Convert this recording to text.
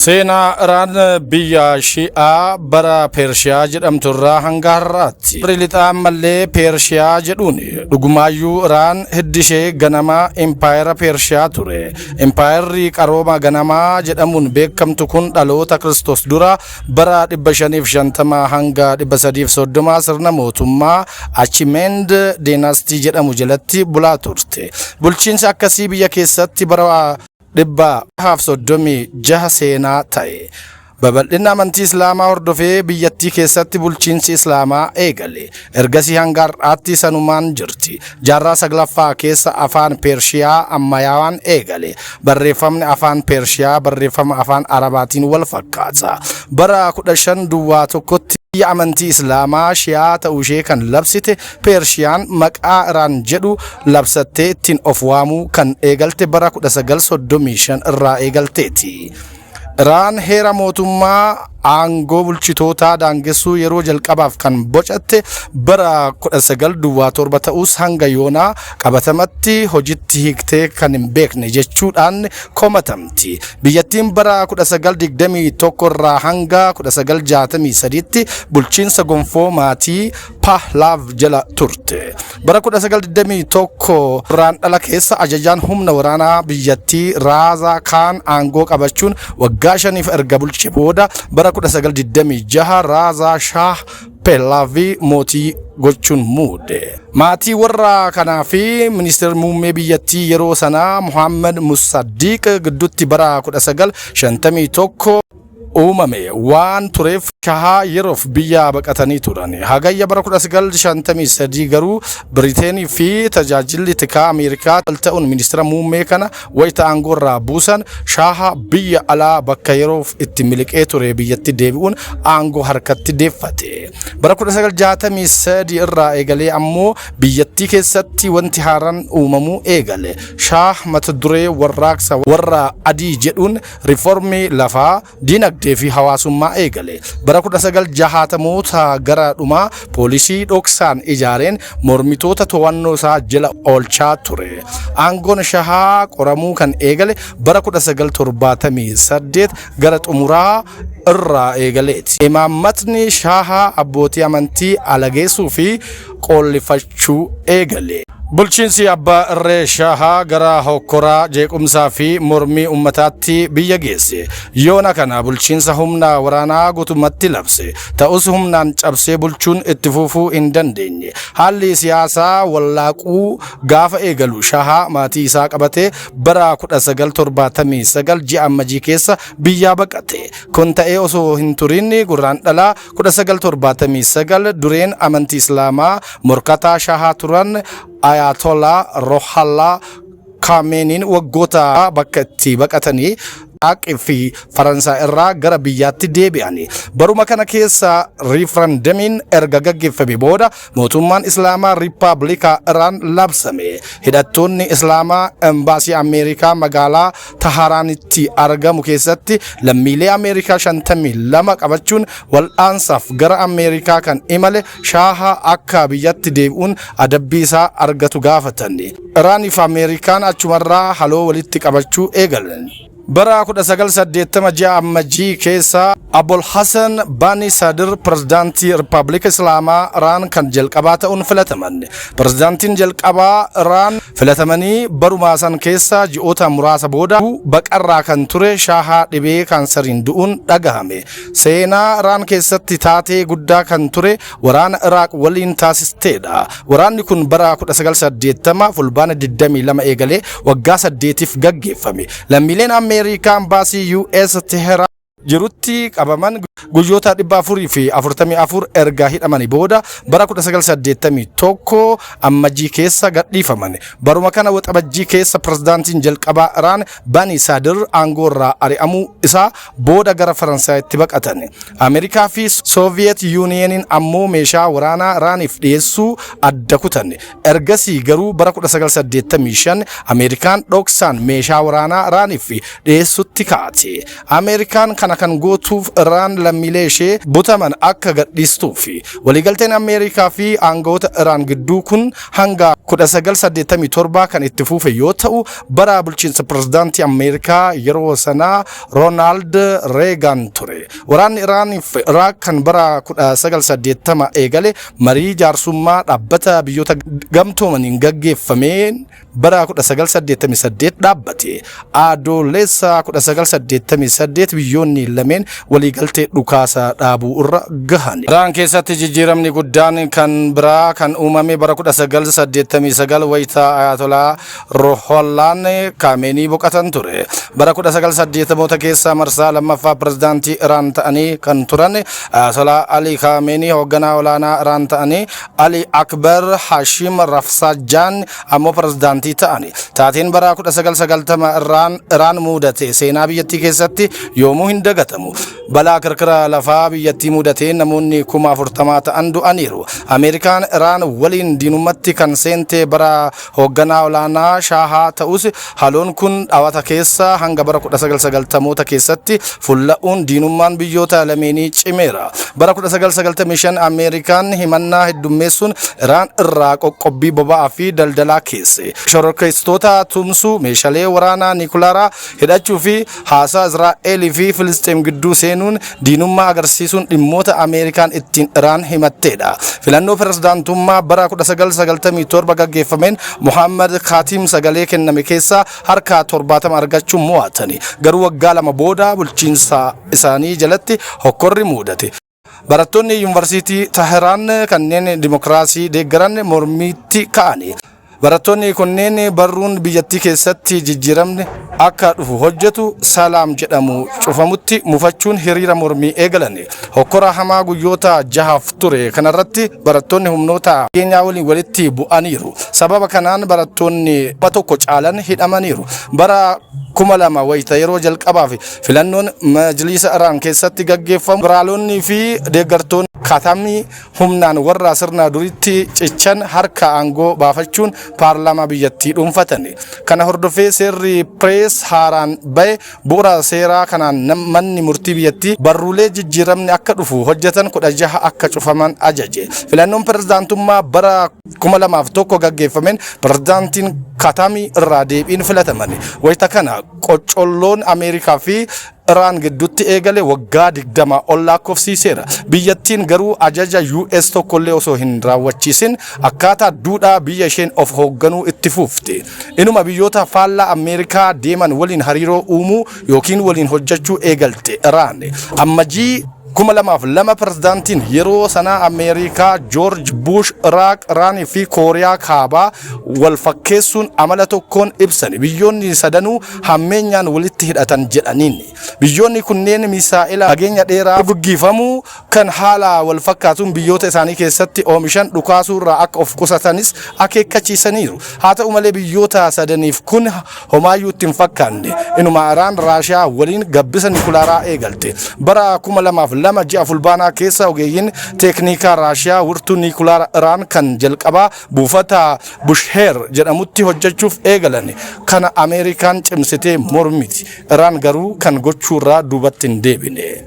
Seenaa Iraan biyya Shi'aa bara Peershiyaa jedhamtu irraa hanga har'aatti. Warri lixaa ammallee Peershiyaa jedhuun. Dhugumaayyuu Iraan hiddi ishee ganamaa Impaayera Peershiyaa ture. Impaayerri qarooma ganamaa jedhamuun beekamtu kun dhaloota Kiristoos dura bara 550 hanga 330 sirna mootummaa Achimeend Dynasty jedhamu jalatti bulaa turte. Bulchiinsi akkasii biyya keessatti bara 636 seenaa ta'e. Babal'ina amantii Islaamaa hordofee biyyattii keessatti bulchiinsi Islaamaa eegale. Ergasii hanga har'aatti sanumaan jirti. Jaarraa saglaffaa keessa afaan Peershiyaa ammayyaawaan eegale. Barreeffamni afaan Peershiyaa barreeffama afaan Arabaatiin wal fakkaata. Bara 1501tti biyya amantii Islaamaa Shi'aa ta'uu ishee kan labsite Peershiyaan maqaa Iraan jedhu labsattee ittiin of waamuu kan eegalte bara 1935 irraa eegalteeti. Iraan heera mootummaa aangoo bulchitootaa daangessuu yeroo jalqabaaf kan bocatte bara 1907 ta'us, hanga yoonaa qabatamatti hojitti hiiktee kan hin beekne jechuudhaan komatamti. Biyyattiin bara 1921 irraa hanga 1963tti bulchiinsa gonfoo maatii Pahlav jala turte. Bara 1921 Guraandhala keessa ajajaan humna waraanaa biyyattii Raazaa Kaan aangoo qabachuun waggaa 5f erga bulche booda, bara 1926 Raazaa Shaah Pehlaavii mootii gochuun muude. Maatii warra kanaa fi ministeerri muummee biyyattii yeroo sanaa Muhammad Musaddiq gidduutti bara 1951 uumame waan tureef, Shahaa yeroof biyya baqatanii turan. Hagayya bara 1953 garuu Biriteenii fi tajaajilli tikaa Ameerikaa wal ta'uun ministeera muummee kana wayita aangoo irraa buusan, Shaha biyya alaa bakka yeroof itti miliqee ture biyyatti deebi'uun aangoo harkatti deeffate. Bara 1963 irraa eegalee ammoo biyyattii keessatti wanti haaraan uumamuu eegale. Shaah mata duree warraaqsa warra adii jedhuun riiformii lafaa, dinagdee fi hawaasummaa eegale. Bara 1960moota gara dhumaa poolisii dhoksaan ijaareen mormitoota to'annoo isaa jala oolchaa ture. Aangoon Shahaa qoramuu kan eegale bara 1978 gara xumuraa irraa eegaleeti. Imaammatni Shahaa abbootii amantii alageessuu fi qoollifachuu eegale. Bulchiinsi abbaa irree Shahaa gara hokkoraa, jeequmsaa fi mormii ummataatti biyya geesse. Yoona kana bulchiinsa humna waraanaa guutummaatti labse. Ta'us humnaan cabsee bulchuun itti fufuu hin dandeenye. Haalli siyaasaa wallaaquu gaafa eegalu, Shahaa maatii isaa qabatee bara 1979 ji'a Ammajii keessa biyyaa baqate. Kun ta'ee osoo hin turin, Gurraandhalaa 1979 dureen amantii Islaamaa morkataa Shahaa turan Ayatollah Ruhollah Khomeiniin waggoota bakka itti baqatanii Iraaq fi Faransaay irraa gara biyyaatti deebi'an. Baruma kana keessa riifarandamiin erga gaggeeffame booda mootummaan Islaamaa Riippaabilikaa Iraan labsame. Hidhattoonni Islaamaa embaasii Ameerikaa magaalaa Taharaanitti argamu keessatti lammiilee Ameerikaa 52 qabachuun wal'aansaaf gara Ameerikaa kan imale Shaaha akka biyyatti deebi'uun adabbii isaa argatu gaafatan. Iraanii fi Ameerikaan achumarraa haloo walitti qabachuu eegalan. Bara 1980 ji'a Ammajjii keessa Abul Hassan Bani Sadr pirezidaantii Riippaabilika Islaamaa Iraan kan jalqabaa ta'uun filataman. Pirezidaantiin jalqabaa Iraan filatamanii barumaa san keessa ji'oota muraasa booda baqarraa kan ture Shaahaa dhibee kaansariin du'uun dhagahame. Seenaa Iraan keessatti taatee guddaa kan ture waraana Iraaq waliin taasisteedha. Waraanni kun bara 1980 Fulbaana 22 eegalee waggaa 8f gaggeeffame. Lammiileen Ameerikaa embaasii US Teheraan jirutti qabaman guyyoota 444 erga hidhamanii booda bara 1981 Ammajjii keessa gadhiifaman. Baruma kana Waxabajjii keessa pirezidaantiin jalqabaa Iraan Bani Sadir aangoo irraa ari'amuu isaa booda gara Faransaayitti baqatan. Ameerikaa fi Sooviyeet Yuuniyeeniin ammoo meeshaa waraanaa Iraaniif dhiyeessuu adda kutan. Ergasii garuu bara 1985 Ameerikaan dhoksaan meeshaa waraanaa Iraaniif dhiyeessutti kaate. Ameerikaan kana Kana kan gootuuf Iraan lammiilee ishee butaman akka gadhiistuufi. Waliigalteen Ameerikaa fi aangawoota Iraan gidduu kun hanga 1987 kan itti fufe yoo ta'u, bara bulchiinsa pirezidaantii Ameerikaa yeroo sanaa Roonaald Reegan ture. Waraanni Iraanii fi Iraaq kan bara 1980 eegale marii jaarsummaa Dhaabbata Biyyoota Gamtoomaniin gaggeeffameen bara 1988 dhaabbate. Adoolessa 1988 biyyoonni lameen waliigaltee dhukaasa dhaabuu irra gahan. Iraan keessatti jijjiiramni guddaan kan biraa kan uumame bara 1989 wayita Ayatolaa Ruhollaan Kaameenii boqotan ture. Bara 1980moota keessa marsaa lammaffaa pirezidaantii Iraan ta'anii kan turan Ayatolaa Ali Kaameenii hoogganaa olaanaa Iraan ta'anii, Ali Akbar Hashim Rafsanjaan ammoo pirezidaantii ta'ani. Taateen bara 1990 Iraan mudate seenaa biyyattii keessatti yoomuu hin dagatamu. Balaa kirkira lafaa biyyattii mudateen namoonni 40,000 ta'an du'aniiru. Ameerikaan Iraan waliin diinummaatti kan seente bara hoogganaa olaanaa Shaahaa ta'us, haloon kun dhawata keessa hanga bara 1990moota keessatti fulla'uun diinummaan biyyoota lameenii cimeera. Bara 1995 Ameerikaan himannaa heddummeessuun Iraan irraa qoqqobbii boba'aa fi daldalaa keesse. Shororkeessitoota tumsuu, meeshaalee waraanaa nikulaaraa hidhachuu fi haasaa Israa'elii fi Filisxeem gidduu seenuun diinummaa agarsiisuun dhimmoota Ameerikaan ittiin Iraan himatteedha. Filannoo pirezidaantummaa bara 1997 gaggeeffameen Muhammad Kaatim sagalee kenname keessaa harka 70 argachuun mo'atani. Garuu waggaa 2 booda bulchiinsa isaanii jalatti hokkorri mudate. Barattoonni Yuunivarsiitii Taheraan kanneen dimokiraasii deeggaran mormiitti ka'ani. Barattoonni kunneen barruun biyyattii keessatti jijjiiramni akka dhufu hojjetu Salaam jedhamu cufamutti mufachuun hiriira mormii eegalan. Hokkora hamaa guyyoota 6f ture kanarratti barattoonni humnoota nageenyaa waliin walitti bu'aniiru. Sababa kanaan barattoonni 100 caalan hidhamaniiru. Bara 2000 wayita yeroo jalqabaaf filannoon Majliisa Iraan keessatti gaggeeffamu, liberaalonni fi deeggartoonni Katamii humnaan warra sirna duritti cichan harka aangoo baafachuun paarlaamaa biyyattii dhuunfatan. Kana hordofee seerri pirees haaraan bahe. Bu'uura seeraa kanaan manni murtii biyyattii barruulee jijjiiramni akka dhufu hojjetan 16 akka cufaman ajaje. Filannoon pirezidaantummaa bara 2001 gaggeeffameen pirezidaantiin Katamii irraa deebiin filataman. Wayita kana qoccolloon Ameerikaa fi Iraan gidduutti eegale waggaa 20 ol lakkoofsiiseera. Biyyattiin garuu ajaja US tokkollee osoo hin raawwachiisin akkaataa duudhaa biyya isheen of hoogganuu itti fufte. Inuma biyyoota faallaa Ameerikaa deeman waliin hariiroo uumuu yookiin waliin hojjechuu eegalte Iraan. Ammajii 2002 pirezidaantiin yeroo sanaa Ameerikaa Joorj Bush Iraaq, Iraanii fi Kooriyaa Kaabaa wal fakkeessuun amala tokkoon ibsan. Biyyoonni sadanuu hammeenyaan walitti hidhatan jedhaniin. Biyyoonni kunneen misaa'ila fageenya dheeraa furguggiifamuu kan haala wal fakkaatuun biyyoota isaanii keessatti oomishan dhukaasuu irraa akka of qusatanis akeekkachiisaniiru. Haa ta'u malee, biyyoota sadaniif kun homaayyuu itti hin fakkaanne. Inuma Iraan Raashiyaa waliin gabbisa nikulaaraa eegalte. Bara 2002 ji'a Fulbaanaa keessa ogeeyyiin teeknikaa Raashiyaa wirtuu nikulaara Iraan kan jalqabaa buufata Busheer jedhamutti hojjechuuf eegalan. Kana Ameerikaan cimsitee mormiti. Iraan garuu kan gochuurraa duubatti hin deebine.